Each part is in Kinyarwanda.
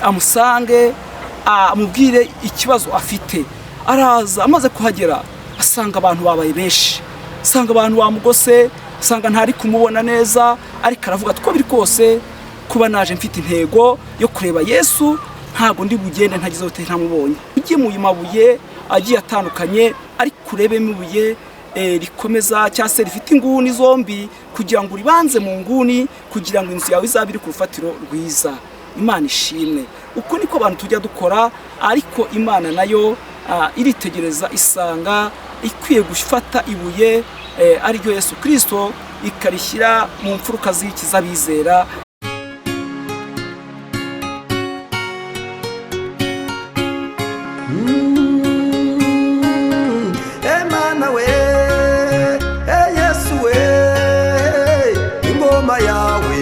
amusange, amubwire ikibazo afite. Araza, amaze kuhagera asanga abantu babaye benshi, asanga abantu bamugose, asanga ntari kumubona neza, ariko aravuga ati: "Uko biri kose, kuba naje mfite intego yo kureba Yesu, ntabwo ndi bugende ntagize hotel ntamubonye." Ujye mu mabuye agiye atandukanye, ariko urebemo ibuye rikomeza cyangwa se rifite inguni zombi, kugira ngo uribanze mu nguni, kugira ngo inzu yawe izabe iri ku rufatiro rwiza. Imana ishimwe. Uko niko abantu tujya dukora, ariko Imana nayo iritegereza, isanga ikwiye gufata ibuye ariryo Yesu Kirisito, ikarishyira mu mfuruka z'ikiza abizera. Emana we, e Yesu we, ingoma yawe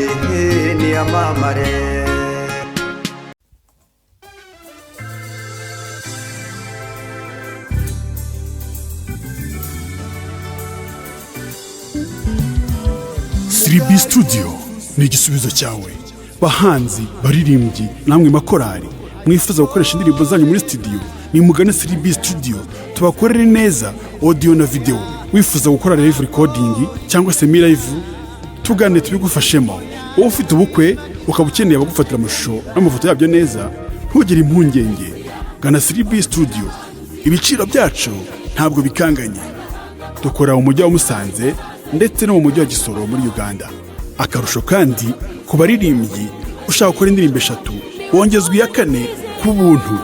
niyamamare. 3B Studio ni igisubizo cyawe. Bahanzi, baririmbyi, namwe makorari mwifuza gukoresha indirimbo zanyu muri studio, nimugane 3B Studio tubakorere neza audio na video. Wifuza gukora live recording cyangwa se mi live, tugane tubigufashemo. Wowe ufite ubukwe ukaba ukeneye abagufatira amashusho n'amafoto yabyo neza, ntugire impungenge, gana 3B Studio. Ibiciro byacu ntabwo bikanganye. Dukora mu mujyi wa Musanze ndetse no mu mujyi wa Gisoro muri Uganda. Akarusho kandi, ku baririmbyi ushaka gukora indirimbo eshatu wongezwa iya kane ku buntu.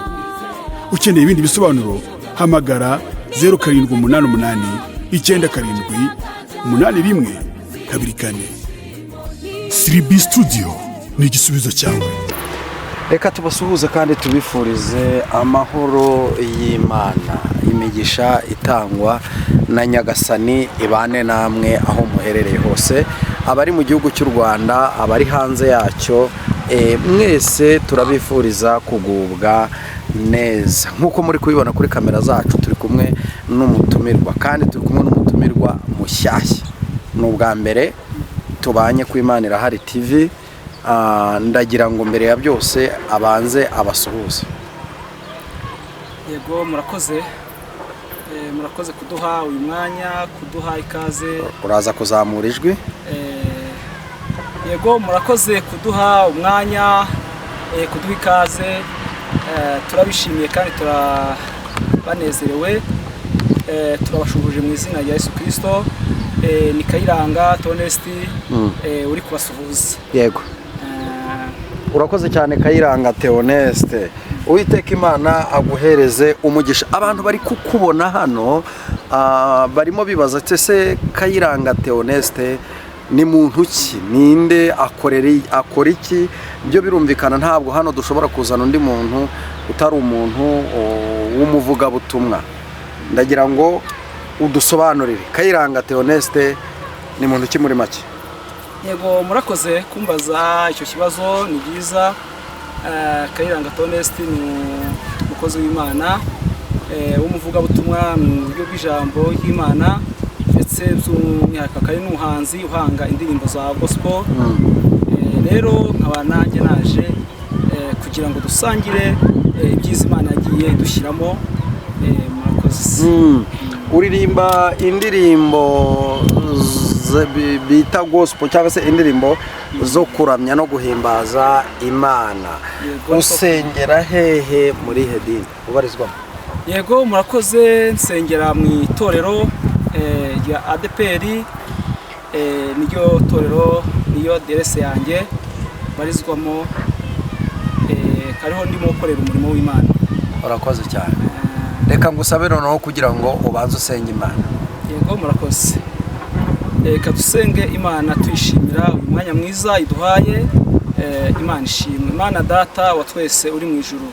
Ukeneye ibindi bisobanuro, hamagara 0788978124. 3B Studio ni igisubizo cyawe. Reka tubasuhuze kandi tubifurize amahoro y'Imana, imigisha itangwa na Nyagasani ibane namwe aho muherereye hose, abari mu gihugu cy'u Rwanda, abari hanze yacyo, mwese turabifuriza kugubwa neza. Nk'uko muri kubibona kuri kamera zacu, turi kumwe n'umutumirwa, kandi turi kumwe n'umutumirwa mushyashya. Ni ubwa mbere tubanye ku Imana Irahari TV. Ndagira ngo mbere ya byose abanze abasuhuze. Yego, murakoze. Murakoze kuduha uyu mwanya, kuduha ikaze. Uraza kuzamura ijwi. Yego, murakoze kuduha umwanya, kuduha ikaze. Turabishimiye kandi turabanezerewe. Turabashuhuje mu izina rya Yesu Kirisito. Ni Kayiranga Tonesti uri kubasuhuza. Urakoze cyane, Kayiranga Theoneste. Uwiteka Imana aguhereze umugisha. Abantu bari kukubona hano barimo bibaza ati: "Ese Kayiranga Theoneste ni muntu ki? Ninde? Akorera, akora iki?" Byo birumvikana, ntabwo hano dushobora kuzana undi muntu utari umuntu w'umuvugabutumwa. Ndagira ngo udusobanurire, Kayiranga Theoneste ni muntu ki muri make? Yego, murakoze kumbaza icyo kibazo, ni byiza. Kayiranga Tonesti ni umukozi w'Imana w'umuvugabutumwa mu buryo bw'ijambo ry'Imana, ndetse by'umwihariko akaba ari n'umuhanzi uhanga indirimbo za gospel. Rero nkaba nanjye naje kugira ngo dusangire ibyiza Imana yagiye idushyiramo. Murakoze. Uririmba indirimbo bita gospel cyangwa se indirimbo zo kuramya no guhimbaza Imana. Yego. Usengera hehe, muri he dini ubarizwamo? Yego, murakoze. Nsengera mu itorero rya ADEPR, niryo torero, niyo aderese yanjye barizwamo, kariho ndimo gukorera umurimo w'Imana. Urakoze cyane. Reka ngusabe noneho kugira ngo ubanze usenge Imana. Yego, murakoze. Reka dusenge Imana tuyishimira uyu mwanya mwiza iduhaye. Imana ishimwe. Imana Data wa twese uri mu ijuru,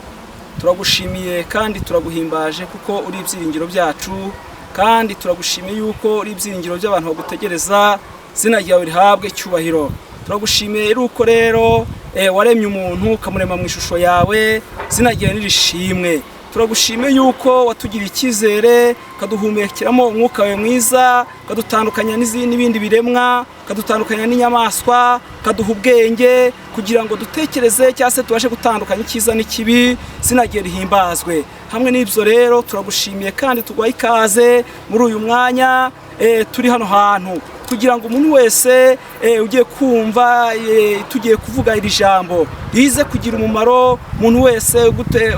turagushimiye kandi turaguhimbaje kuko uri ibyiringiro byacu, kandi turagushimiye yuko uri ibyiringiro by'abantu bagutegereza. Izina ryawe rihabwe icyubahiro. Turagushimiye yuko rero waremye umuntu ukamurema mu ishusho yawe. Izina ryawe nirishimwe. Turagushimiye yuko watugiriye icyizere, ukaduhumekeramo umwuka wawe mwiza, ukadutandukanya n'ibindi biremwa, ukadutandukanya n'inyamaswa, ukaduha ubwenge kugira ngo dutekereze cyangwa se tubashe gutandukanya icyiza n'ikibi. Zinagiye rihimbazwe. Hamwe n'ibyo rero turagushimiye kandi tuguha ikaze muri uyu mwanya turi hano hantu, kugira ngo umuntu wese ugiye kumva tugiye kuvuga iri jambo rize kugira umumaro. Umuntu wese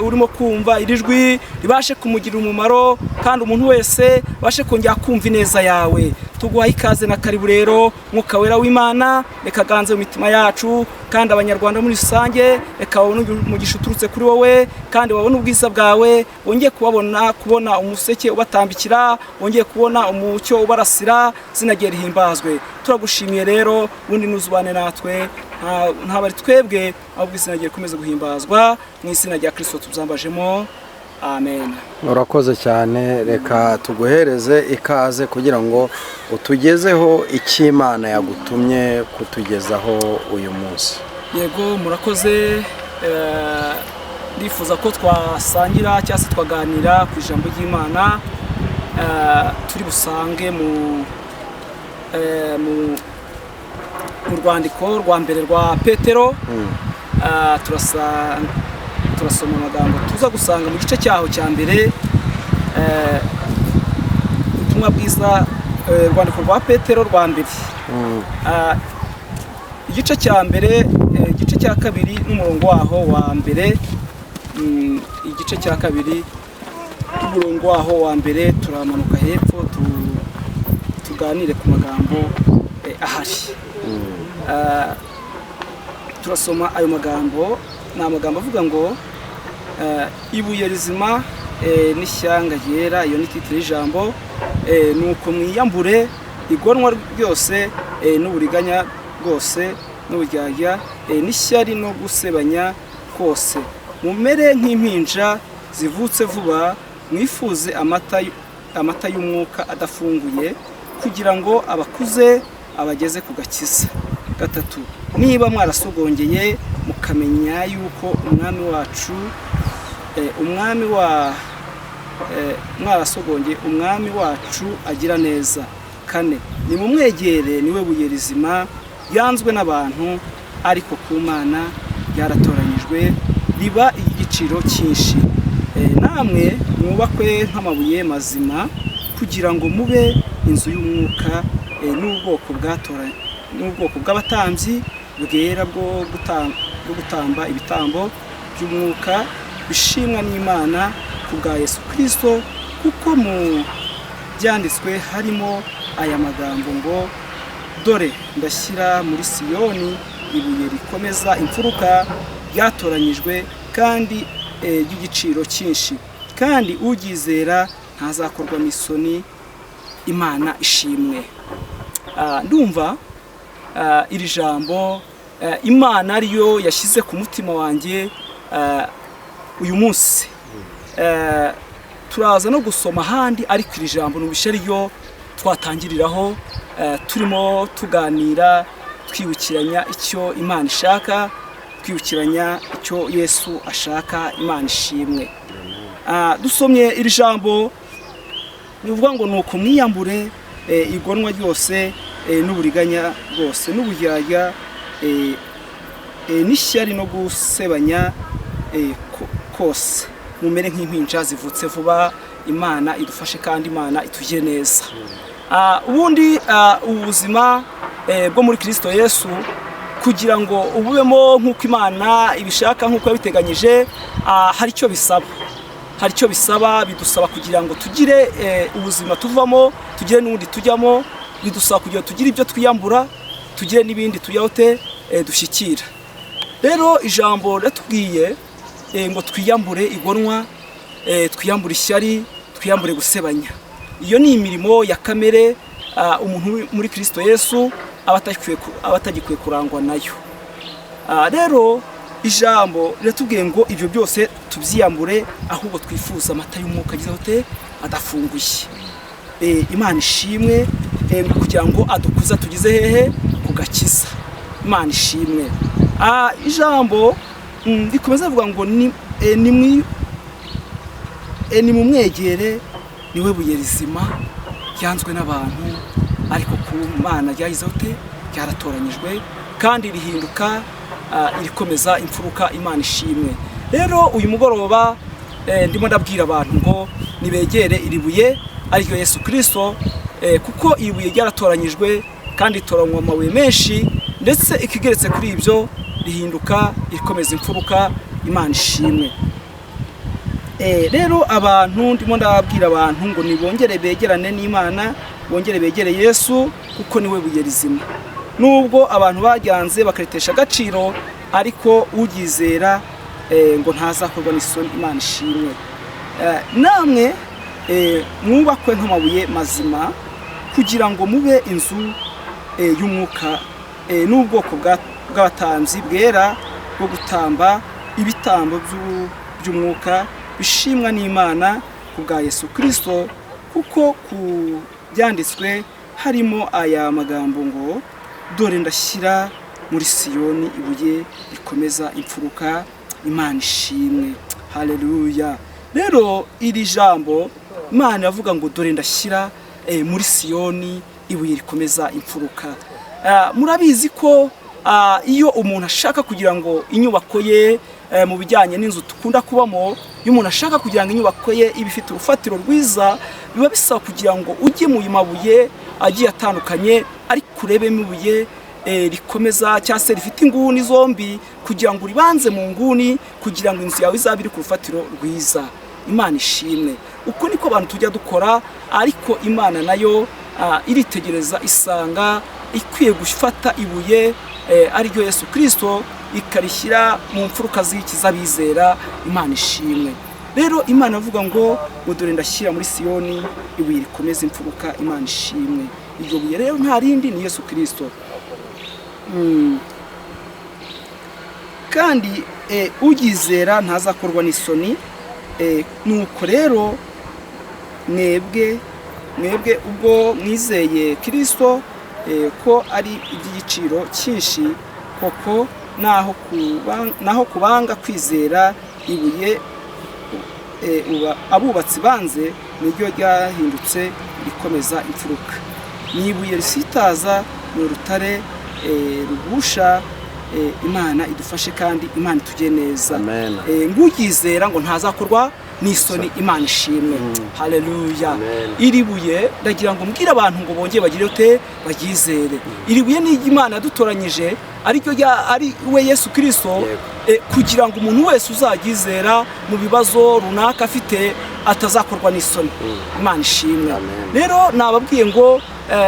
urimo kumva iri jwi ribashe kumugirira umumaro, kandi umuntu wese abashe kongera kumva ineza yawe. Tuguhaye ikaze na karibu rero, Mwuka Wera w'Imana, reka ganze mu mitima yacu, kandi Abanyarwanda muri rusange reka babone umugisha uturutse kuri wowe, kandi babone ubwiza bwawe, wongeye kubabona, kubona umuseke ubatambikira, wongeye kubona umucyo ubarasira. Zinagiye rihimbazwe. Turagushimiye rero, ubundi nuzubane natwe, ntabwo ari twebwe, ahubwo izina rye rikomeze guhimbazwa. Mu izina rya Kirisito tubyambajemo, amen. Urakoze cyane. Reka tuguhereze ikaze kugira ngo utugezeho icyo Imana yagutumye kutugezaho uyu munsi. Yego, murakoze. Ndifuza ko twasangira cyangwa se twaganira ku ijambo ry'Imana turi busange mu rwandiko rwa mbere rwa Petero. Turasoma amagambo tuza gusanga mu gice cyaho cya mbere. Ubutumwa bwiza, urwandiko rwa Petero rwa mbere, igice cya mbere, igice cya kabiri n'umurongo waho wa mbere. Igice cya kabiri n'umurongo waho wa mbere, turamanuka hepfo tuganire ku magambo ahari. Turasoma ayo magambo, ni amagambo avuga ngo "Ibuye rizima n'ishyanga ryera". Iyo ni titre y'ijambo. Nuko mwiyambure igonwa ryose n'uburiganya bwose n'uburyarya n'ishyari no gusebanya kose, mumere nk'impinja zivutse vuba, mwifuze amata y'umwuka adafunguye, kugira ngo abakuze abageze ku gakiza. Gatatu, niba mwarasogongeye mukamenya yuko Umwami wacu umwami wa mwarasogongeye Umwami wacu agira neza. Kane, nimumwegere, niwe buye rizima ryanzwe n'abantu, ariko ku Mana ryaratoranyijwe riba igiciro cyinshi. Namwe mwubakwe nk'amabuye mazima kugira ngo mube inzu y'umwuka n'ubwoko bw'abatambyi bwera bwo gutamba ibitambo by'umwuka bishimwa n'Imana ku bwa Yesu Kirisito, kuko mu byanditswe harimo aya magambo ngo: "Dore ndashyira muri Siyoni ibuye rikomeza imfuruka, ryatoranyijwe kandi ry'igiciro cyinshi, kandi uryizera ntazakorwa n'isoni." Imana ishimwe. Ndumva iri jambo Imana ariyo yashyize ku mutima wanjye uyu munsi. Turaza no gusoma ahandi, ariko iri jambo numvise ariyo twatangiriraho turimo tuganira, twibukiranya icyo Imana ishaka, twibukiranya icyo Yesu ashaka. Imana ishimwe. Dusomye iri jambo ni ukuvuga ngo: "Nuko mwiyambure igonwa ryose n'uburiganya bwose n'uburyarya n'ishyari no gusebanya kose, mumere nk'impinja zivutse vuba." Imana idufashe kandi Imana itugire neza. Ubundi ubuzima bwo muri Kirisito Yesu, kugira ngo ububemo nk'uko Imana ibishaka, nk'uko yabiteganyije, hari icyo bisaba, hari icyo bisaba. Bidusaba kugira ngo tugire ubuzima tuvamo, tugire n'ubundi tujyamo. Bidusaba kugira ngo tugire ibyo twiyambura, tugire n'ibindi tuyahote dushyikira. Rero ijambo riratubwiye ngo twiyambure igonwa, twiyambure ishyari, twiyambure gusebanya. Iyo ni imirimo ya kamere umuntu uri muri Kirisito Yesu aba atagikwiye kurangwa nayo. Rero ijambo riratubwiye ngo ibyo byose tubyiyambure, ahubwo twifuza amata y'umwuka agize ate? Adafunguye. Imana ishimwe. Kugira ngo adukuze tugize hehe? Ku gakiza. Imana ishimwe. Ijambo rikomeza rivuga ngo ni Nimumwegere, niwe buye rizima ryanzwe n'abantu, ariko ku Mana ryahizeho te ryaratoranyijwe kandi rihinduka irikomeza imfuruka. Imana ishimwe. Rero uyu mugoroba ndimo ndabwira abantu ngo nibegere iri buye, ariryo Yesu Kirisito, kuko iri buye ryaratoranyijwe kandi ritoranywa amabuye menshi, ndetse ikigeretse kuri ibyo rihinduka irikomeza imfuruka. Imana ishimwe. Rero abantu, ndimo ndabwira abantu ngo nibongere begerane n'Imana, bongere begere Yesu, kuko niwe buye rizima. Nubwo abantu baryanze bakaritesha agaciro, ariko uryizera ngo ntazakorwa n'isoni. Imana ishimwe. Namwe mwubakwe nk'amabuye mazima kugira ngo mube inzu y'umwuka n'ubwoko bw'abatambyi bwera bwo gutamba ibitambo by'umwuka bishimwa n'Imana ku bwa Yesu Kirisito, kuko ku byanditswe harimo aya magambo ngo: "Dore ndashyira muri Siyoni ibuye rikomeza imfuruka." Imana ishimwe, haleluya. Rero iri jambo Imana iravuga ngo: "Dore ndashyira muri Siyoni ibuye rikomeza imfuruka." Murabizi ko iyo umuntu ashaka kugira ngo inyubako ye, mu bijyanye n'inzu dukunda kubamo, iyo umuntu ashaka kugira ngo inyubako ye ibe ifite urufatiro rwiza, biba bisaba kugira ngo ujye mu mabuye agiye atandukanye, ariko urebemo ibuye rikomeza cyangwa se rifite inguni zombi, kugira ngo uribanze mu nguni, kugira ngo inzu yawe izabe iri ku rufatiro rwiza. Imana ishimwe. Uko niko abantu tujya dukora, ariko Imana nayo iritegereza isanga ikwiye gufata ibuye ariryo Yesu Kirisito, ikarishyira mu mfuruka z'abizera. Imana ishimwe. Rero Imana avuga ngo dore ndashyira muri Siyoni ibuye rikomeza imfuruka. Imana ishimwe. Iryo buye rero nta rindi, ni Yesu Kirisito. Kandi uryizera ntazakorwa n'isoni. Nuko rero mwebwe ubwo mwizeye Kirisito ko ari iby'igiciro cyinshi koko, naho kubanga kwizera, ibuye abubatsi banze niryo ryahindutse rikomeza imfuruka, ni ibuye risitaza, ni urutare rugusha. Imana idufashe kandi Imana itujye neza. Amen. Ng'uryizera ngo ntazakorwa n'isoni. Imana ishimwe, haleluya. Amen. Iri buye ndagira ngo mbwire abantu ngo bongere bagire ute? Baryizere. Iri buye ni Imana yadutoranyije, ariryo ari we Yesu Kirisito, kugira ngo umuntu wese uzaryizera mu bibazo runaka afite atazakorwa n'isoni. Imana ishimwe. Amen. Rero nababwiye ngo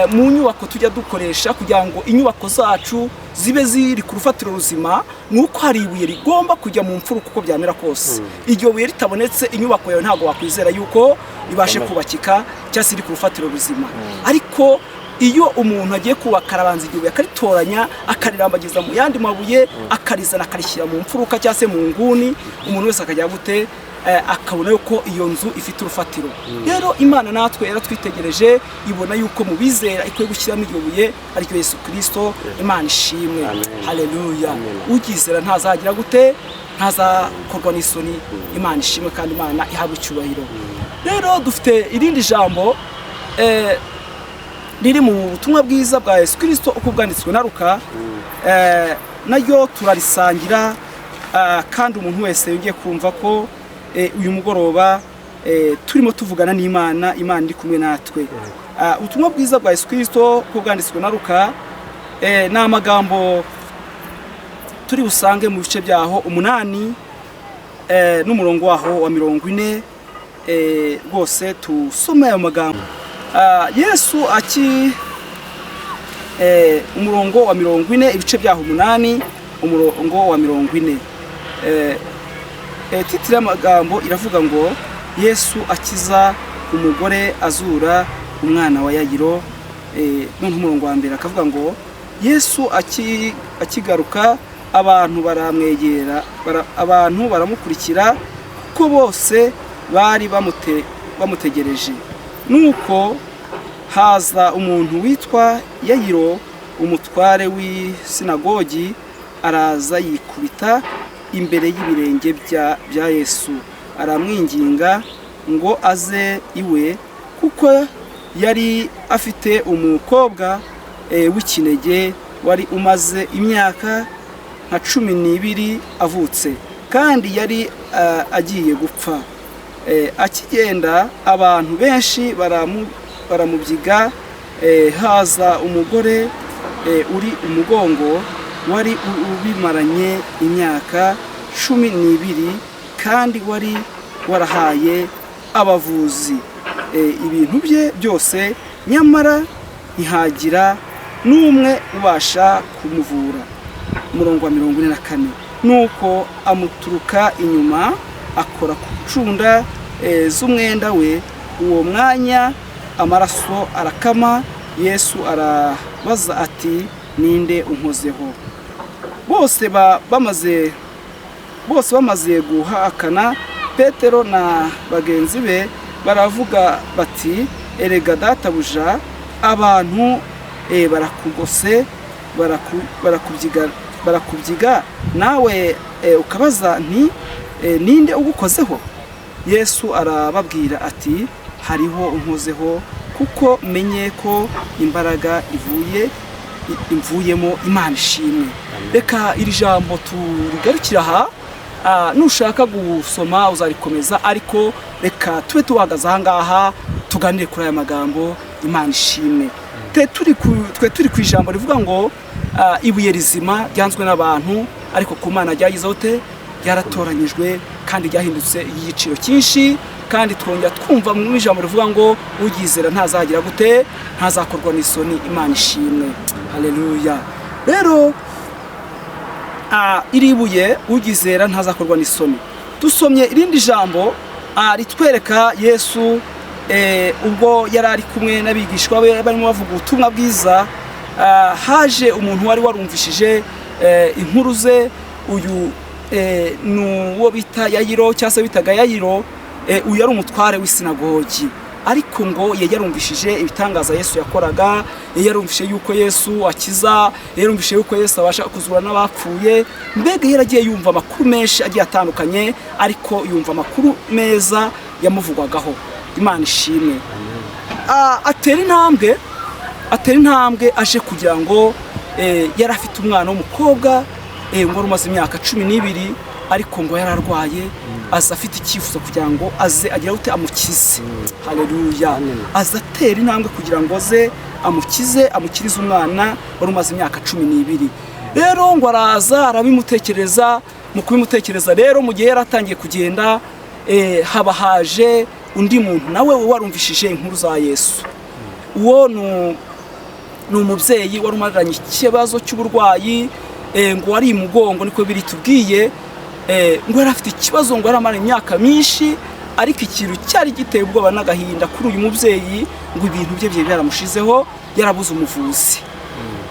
mu nyubako tujya dukoresha, kugira ngo inyubako zacu zibe ziri ku rufatiro ruzima, ni uko hari ibuye rigomba kujya mu mfuruka uko byamera kose. Iryo buye ritabonetse, inyubako yawe ntabwo wakwizera yuko ibashe kubakika cyangwa se iri ku rufatiro ruzima. Ariko iyo umuntu agiye kubaka, arabanza iryo buye akaritoranya, akarirambagiza mu yandi mabuye, akarizana akarishyira mu mfuruka cyangwa se mu nguni, umuntu wese akajya gute? Akabona yuko iyo nzu ifite urufatiro. Rero Imana natwe yaratwitegereje, ibona yuko mu bizera ikwiye gushyiramo iryo buye, ariryo Yesu Kirisito. Imana ishimwe. Amen. Haleluya. Amen. Uryizera ntazagira gute? Ntazakorwa n'isoni. Imana ishimwe kandi Imana ihabwe icyubahiro. Rero dufite irindi jambo riri mu butumwa bwiza bwa Yesu Kirisito uko bwanditswe na Luka, naryo turarisangira, kandi umuntu wese yongeye kumva ko uyu mugoroba turimo tuvugana n'Imana, Imana iri kumwe natwe. Ubutumwa bwiza bwa Yesu Kirisito uko bwanditswe na Luka, ni amagambo turi busange mu bice byaho 8 n'umurongo waho wa 40. Rwose tusome ayo magambo. Yesu aki umurongo wa 40, ibice byaho 8, umurongo wa 40. Titre y'amagambo iravuga ngo: "Yesu akiza umugore, azura umwana wa Yayiro." Noneho umurongo wa mbere akavuga ngo: "Yesu akigaruka, abantu baramwegera, abantu baramukurikira, kuko bose bari bamutegereje. Nuko haza umuntu witwa Yayiro, umutware w'isinagogi, araza yikubita imbere y'ibirenge bya Yesu, aramwinginga Ngo aze iwe, kuko yari afite umukobwa w'ikinege wari umaze imyaka nka 12 avutse, kandi yari agiye gupfa. Akigenda abantu benshi baramubyiga. Haza umugore uri umugongo wari ubimaranye imyaka 12, kandi wari warahaye abavuzi ibintu bye byose, nyamara ntihagira n'umwe ubasha kumuvura. Umurongo wa 44: nuko amuturuka inyuma, akora ku ncunda z'umwenda we. Uwo mwanya amaraso arakama. Yesu arabaza ati: "Ninde unkozeho?" Bose bamaze guhakana, Petero na bagenzi be baravuga bati: "Erega databuja, abantu barakugose, barakubyiga, barakubyiga, nawe ukabaza nti: 'Ninde ugukozeho?'" Yesu arababwira ati: "Hariho unkozeho, kuko menye ko imbaraga ivuye imvuyemo." Imana ishimwe. Reka iri jambo turigarukira aha. Nushaka gusoma uzarikomeza, ariko reka tube tuhagaze aha ngaha tuganire kuri aya magambo. Imana ishimwe. Twe turi ku ijambo rivuga ngo ibuye rizima ryanzwe n'abantu, ariko ku Mana ryagizeho te ryaratoranyijwe kandi ryahindutse igiciro cyinshi. Kandi twongera twumva mu ijambo rivuga ngo uryizera ntazagira gute? Ntazakorwa n'isoni. Imana ishimwe, haleluya. Rero iri buye, uryizera ntazakorwa n'isoni. Dusomye irindi jambo ritwereka Yesu ubwo yari ari kumwe n'abigishwa be barimo bavuga ubutumwa bwiza. Haje umuntu wari warumvishije inkuru ze. Uyu ni uwo bita Yayiro, cyangwa se bitaga Yayiro. Uyu yari umutware w'isinagogi, ariko ngo yari yarumvishije ibitangaza Yesu yakoraga, yari yarumvishije yuko Yesu akiza, yari yarumvishije yuko Yesu abasha kuzura n'abapfuye. Mbega yaragiye yumva amakuru menshi agiye atandukanye, ariko yumva amakuru meza yamuvugwagaho. Imana ishimwe. Atera intambwe aje kugira ngo yari afite umwana w'umukobwa ngo wari umaze imyaka 12, ariko ngo yari arwaye. Aza afite icyifuzo kugira ngo aze agire ute? Amukize. Haleluya. Aza atera intambwe kugira ngo aze amukize, amukirize umwana wari umaze imyaka 12. Rero ngo araza arabimutekereza. Mu kubimutekereza rero, mu gihe yari atangiye kugenda, haba haje undi muntu nawe warumvishije inkuru za Yesu. Uwo ni umubyeyi wari umaranye ikibazo cy'uburwayi, ngo wari imugongo, niko biri tubwiye. Ngo yari afite ikibazo, ngo yari amaranye imyaka myinshi. Ariko ikintu cyari giteye ubwoba n'agahinda kuri uyu mubyeyi, ngo ibintu bye byari byaramushizeho, yarabuze umuvuzi.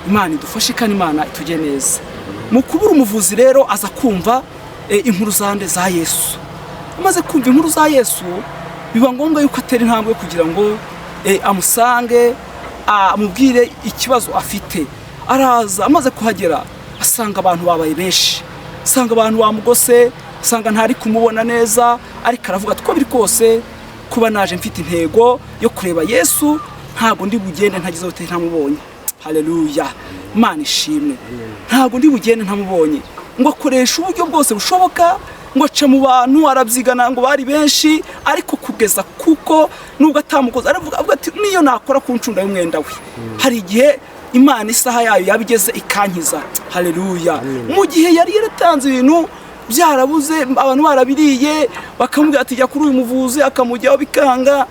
Imana idufashe kandi Imana itujye neza. Mu kubura umuvuzi rero, aza kumva inkuru zande? Za Yesu. Amaze kumva inkuru za Yesu, biba ngombwa yuko atera intambwe kugira ngo amusange, amubwire ikibazo afite. Araza, amaze kuhagera asanga abantu babaye benshi, asanga abantu bamugose, asanga ntari kumubona neza, ariko aravuga ati: "Uko biri kose, kuba naje mfite intego yo kureba Yesu, ntabwo ndi bugende ntagize ute? Ntamubonye." Haleluya, Imana ishimwe. Ntabwo ndi bugende ntamubonye. Ngo akoresha uburyo bwose bushoboka, ngo aca mu bantu, arabyigana, ngo bari benshi, ariko kugeza kuko nubwo atamukoze, aravuga, avuga ati: "Niyo nakora ku ncunda y'umwenda we, hari igihe Imana isaha yayo yaba igeze ikankiza." Haleluya. Mu gihe yari yaratanze ibintu byarabuze, abantu barabiriye, bakamubwira ati: "Jya kuri uyu muvuzi," akamujyaho bikanga.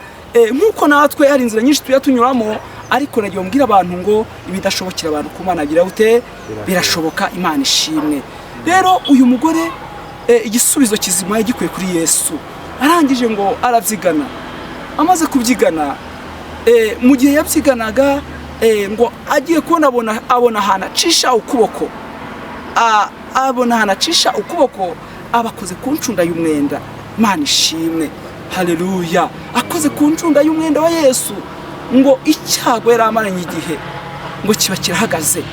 Nk'uko natwe hari inzira nyinshi tujya tunyuramo, ariko nagiye mbwira abantu ngo ibidashobokera abantu ku Mana agira gute? Birashoboka. Imana ishimwe. Rero uyu mugore igisubizo kizima yagikuye kuri Yesu. Arangije ngo arabyigana. Amaze kubyigana, mu gihe yabyiganaga, ngo agiye kubona abona ahantu acisha ukuboko, abona ahantu acisha ukuboko, aba akoze ku ncunda y'umwenda. Imana ishimwe, haleluya. Akoze ku ncunda y'umwenda wa Yesu, ngo icyago yari amaranye igihe ngo kiba kirahagaze.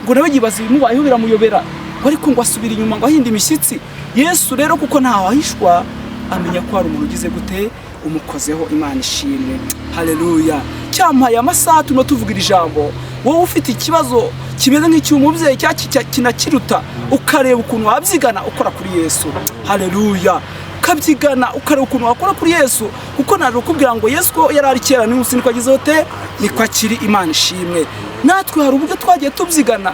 Ngo nawe yibaza ibimubayeho, biramuyobera, ngo ariko ngo asubira inyuma ngo ahinda imishyitsi. Yesu rero, kuko ntaho ahishwa, amenya ko hari umuntu ugize gute? Umukozeho. Imana ishimwe, haleluya. Cyampaye amasaha turimo tuvuga iri jambo. Wowe ufite ikibazo kimeze nk'icy'umubyeyi cyangwa kinakiruta, ukareba ukuntu wabyigana ukora kuri Yesu, haleluya, ukabyigana ukareba ukuntu wakora kuri Yesu, kuko naje kukubwira ngo Yesu ko yari ari kera, n'uyu munsi niko agize te, niko akiri. Imana ishimwe. Natwe hari uburyo twagiye tubyigana,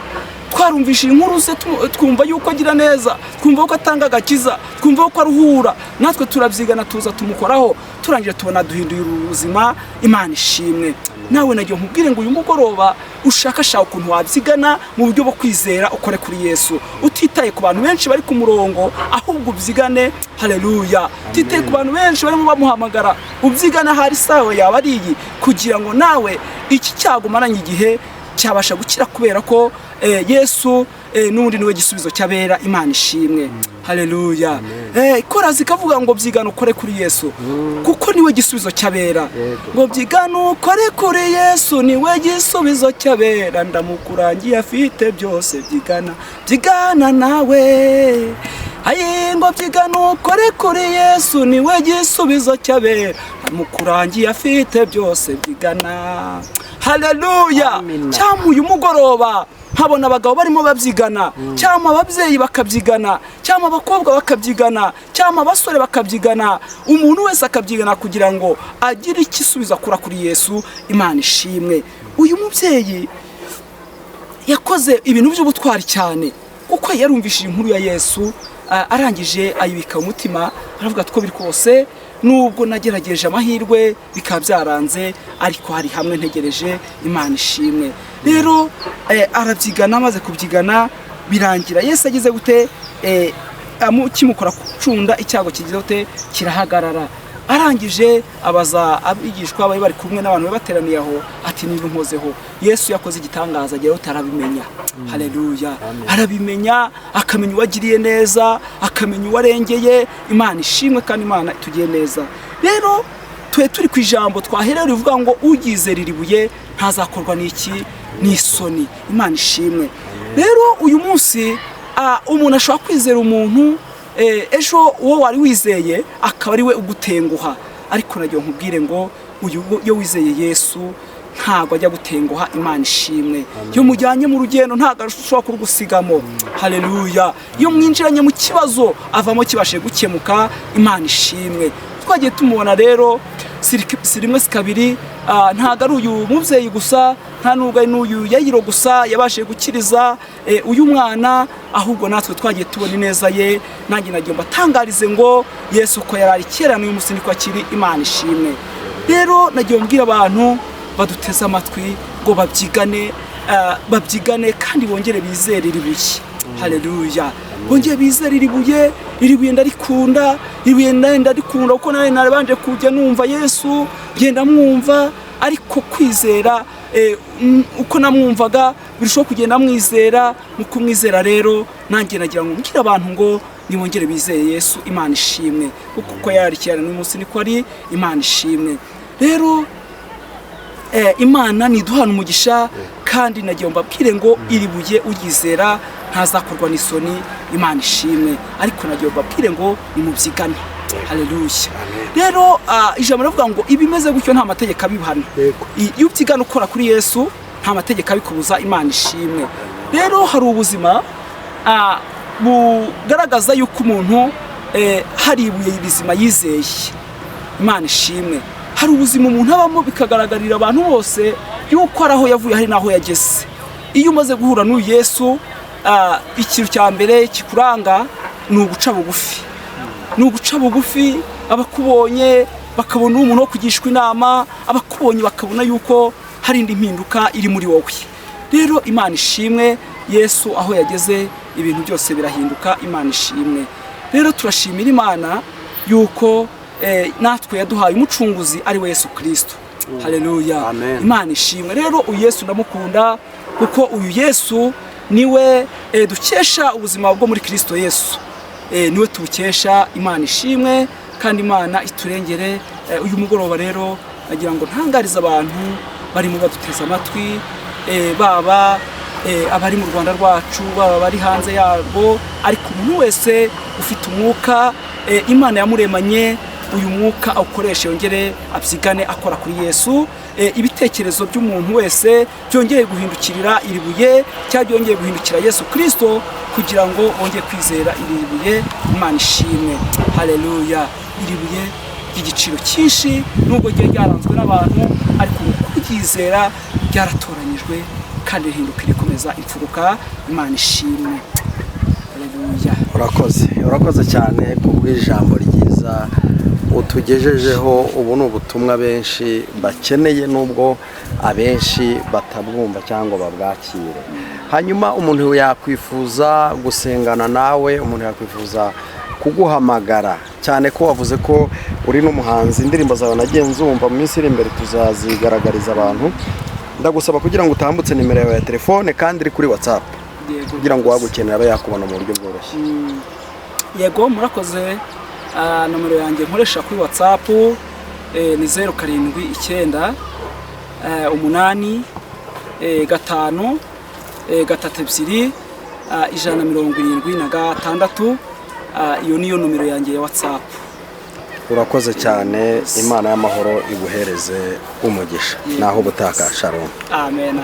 twarumvishije inkuru ze, twumva yuko agira neza, twumva ko atanga agakiza, twumva ko aruhura. Natwe turabyigana, tuza tumukoraho, turangije tubona duhinduye ubuzima. Imana ishimwe. Nawe nagiye nkubwire ngo uyu mugoroba ushakashaka ukuntu wabyigana mu buryo bwo kwizera, ukore kuri Yesu utitaye ku bantu benshi bari ku murongo, ahubwo ubyigane, haleluya. Utitaye ku bantu benshi barimo bamuhamagara, ubyigane. Ahari sawe yaba ari iyi kugira ngo nawe iki cyago umaranye igihe cyabasha gukira, kubera ko Yesu n'ubundi niwe gisubizo cy'abera. Imana ishimwe, haleluya. Korazi ikavuga ngo byigana ukore kuri Yesu kuko niwe gisubizo cy'abera. Ngo byigana ukore kuri Yesu, niwe gisubizo cy'abera, ndamukurangiye afite byose. Byigana, byigana nawe. Ayi, ngo byigana ukore kuri Yesu, niwe gisubizo cy'abera, ndamukurangiye afite byose. Byigana, haleluya. Amina. Cyangwa uyu mugoroba nkabona abagabo barimo babyigana, cyangwa ababyeyi bakabyigana, cyangwa abakobwa bakabyigana, cyangwa abasore bakabyigana, umuntu wese akabyigana kugira ngo agire igisubizo akura kuri Yesu. Imana ishimwe. Uyu mubyeyi yakoze ibintu by'ubutwari cyane, kuko yarumvishije inkuru ya Yesu, arangije ayibika mu mutima, aravuga ati ko biri kose, nubwo nagerageje amahirwe bikaba byaranze, ariko hari hamwe ntegereje. Imana ishimwe. Rero arabyigana, amaze kubyigana birangira Yesu agize gute? Kimukora ku cunda, icyago kigize gute? Kirahagarara. Arangije abaza abigishwa bari bari kumwe n'abantu bari bateraniye aho ati: "Niba nkozeho?" Yesu yakoze igitangaza, ageraho utarabimenya, haleluya. Arabimenya, akamenya uwagiriye neza, akamenya uwarengeye. Imana ishimwe kandi Imana itugiye neza. Rero twe turi ku ijambo twahereye rivuga ngo uryizera iri buye ntazakorwa n'iki? N'isoni. Imana ishimwe. Rero uyu munsi umuntu ashobora kwizera umuntu, ejo uwo wari wizeye akaba ari we ugutenguha. Ariko nagira nkubwire ngo uyu iyo wizeye Yesu ntabwo ajya gutenguha. Imana ishimwe. Iyo mujyanye mu rugendo ntabwo ashobora kurugusigamo, haleluya. Iyo mwinjiranye mu kibazo avamo kibashije gukemuka. Imana ishimwe. Twagiye tumubona rero si rimwe si kabiri. Ntabwo ari uyu mubyeyi gusa, nta nubwo ari n'uyu Yayiro gusa yabashije gukiriza uyu mwana, ahubwo natwe twagiye tubona ineza ye. Nanjye nagiye mbatangarize ngo Yesu uko yari ari kera, n'uyu munsi niko akiri. Imana ishimwe. Rero nagiye mbwira abantu baduteze amatwi ngo babyigane, babyigane kandi bongere bizere iri buye, haleluya. Bongere bizere iri buye. Iri buye ndarikunda, iri buye ndarikunda, kuko nawe narabanje kujya numva Yesu, ngenda mwumva, ariko kwizera uko namwumvaga birushaho kugenda mwizera. Mu kumwizera rero nanjye nagira ngo mbwire abantu ngo nibongere bizere Yesu. Imana ishimwe, kuko uko yari kera n'uyu munsi niko ari. Imana ishimwe. Rero Imana niduhana umugisha, kandi nagiye mbabwire ngo iri buye uryizera ntazakorwa n'isoni. Imana ishimwe. Ariko nagiye mbabwire ngo nimubyigane, haleluya. Rero ijambo rivuga ngo ibimeze gutyo nta mategeko abihana. Iyo ubyigana ukora kuri Yesu nta mategeko abikubuza. Imana ishimwe. Rero hari ubuzima bugaragaza yuko umuntu hari ibuye rizima yizeye. Imana ishimwe. Hari ubuzima umuntu abamo bikagaragarira abantu bose yuko ari aho yavuye hari n'aho yageze. Iyo umaze guhura n'uyu Yesu, ikintu cya mbere kikuranga ni uguca bugufi, ni uguca bugufi. Abakubonye bakabona uri umuntu wo kugishwa inama, abakubonye bakabona yuko hari indi mpinduka iri muri wowe. Rero Imana ishimwe. Yesu aho yageze ibintu byose birahinduka. Imana ishimwe. Rero turashimira Imana yuko natwe yaduhaye umucunguzi ari we Yesu Kirisito, haleluya. Amen. Imana ishimwe. Rero uyu Yesu ndamukunda, kuko uyu Yesu niwe dukesha ubuzima bwo muri Kirisito Yesu. Niwe tubukesha. Imana ishimwe kandi Imana iturengere. Uyu mugoroba rero nagira ngo ntangarize abantu barimo baduteze amatwi, baba abari mu Rwanda rwacu, baba bari hanze yarwo, ariko umuntu wese ufite umwuka Imana yamuremanye. Uyu mwuka awukoreshe, yongere abyigane akora kuri Yesu. Ibitekerezo by'umuntu wese byongeye guhindukirira iri buye, cyangwa byongeye guhindukira Yesu Kirisito, kugira ngo bongere kwizera iri buye. Imana ishimwe, haleluya. Iri buye ry'igiciro cyinshi, nubwo ryari ryaranzwe n'abantu, ariko mu kuryizera ryaratoranyijwe kandi rihinduka rikomeza imfuruka. Imana ishimwe, haleluya. Urakoze, urakoze cyane kubw'ijambo ryiza utugejejeho. Ubu ni ubutumwa benshi bakeneye, nubwo abenshi batabwumva cyangwa babwakire. Hanyuma umuntu yakwifuza gusengana nawe, umuntu yakwifuza kuguhamagara, cyane ko wavuze ko uri n'umuhanzi, indirimbo zawe nagiye nzumva, mu minsi iri imbere tuzazigaragariza abantu. Ndagusaba kugira ngo utambutse nimero yawe ya telefone kandi iri kuri WhatsApp, kugira ngo uwagukenera abe yakubona mu buryo bworoshye. Yego, murakoze. Nomero yanjye nkoresha kuri WhatsApp ni 079 8 5 3 2 176. Iyo niyo nomero yanjye ya WhatsApp. Urakoze cyane, Imana y'amahoro iguhereze umugisha. Naho ubutaka, shalom. Amen, amen.